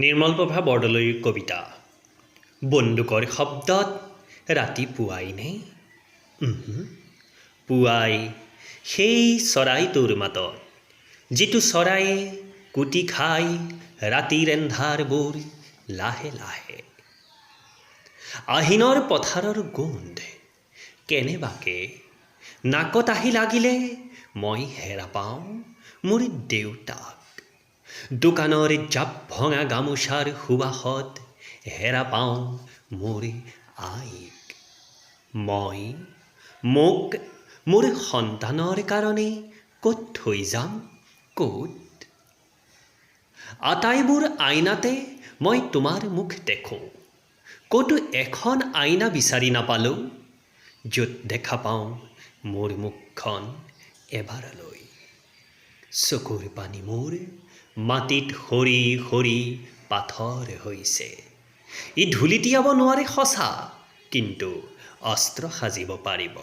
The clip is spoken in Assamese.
নিৰ্মলপ্ৰভা বৰদলৈৰ কবিতা বন্দুকৰ শব্দত ৰাতি পুৱাইনে? পুৱাই সেই চৰাইটোৰ মাতত, যিটো চৰায়ে কুটি খাই ৰাতিৰ এন্ধাৰবোৰ লাহে লাহে। আহিনৰ পথাৰৰ গোন্ধ কেনেবাকে নাকত আহি লাগিলে মই হেৰা পাওঁ মোৰ দেউতাক। দোকানৰ জাপ ভঙা গামোচাৰ সুবাসত হেৰা পাওঁ মোৰ আইক। মই মোক মোৰ সন্তানৰ কাৰণে ক'ত থৈ যাম, ক'ত? আটাইবোৰ আইনাতে মই তোমাৰ মুখ দেখোঁ। ক'তো এখন আইনা বিচাৰি নাপালোঁ য'ত দেখা পাওঁ মোৰ মুখখন এবাৰলৈ। চকুৰ পানী মোৰ মাটিত সৰি সৰি পাথৰ হৈছে। ই ধূলি তিয়াব নোৱাৰে সঁচা, কিন্তু অস্ত্ৰ সাজিব পাৰিব।